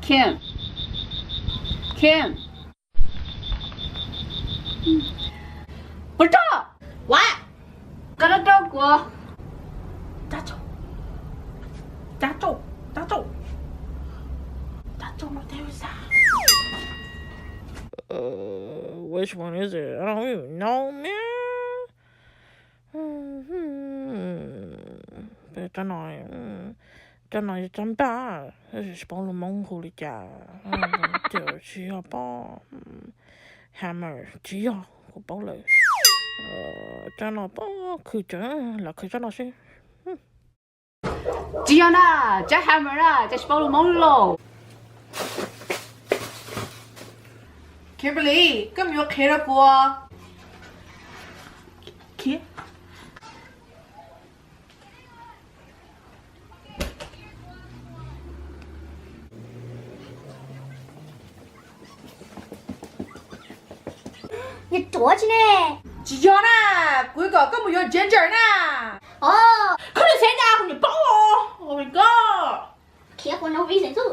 Kim, Kim, puas rau? Ua, koj rau rau kuv. Cab rau, cab rau, cab rau, cab rau no teb xav. Which one is it? I don't even know, man. Rab no, rab no yog rab npaj, tab sis tsis paub lus Hmoob hu li cas. Ces tsis yog pob, hammer tsis yog, kuv paub lawm. Rab no pob khwv tsev, los khwv rab no seb. Tsis yog na, rab hammer na, cas tsis paub lus Hmoob li lauj. Kimberly, koj mus yuav qhiav rau kuv. Khiav. Nws ruam tsis ne? Tsis yog na, kuv kom koj mus yuav ginger na. Os, koj lwm xeeb ntag, kuv niam paub os. Oh my god. Khiav for no reason xwb.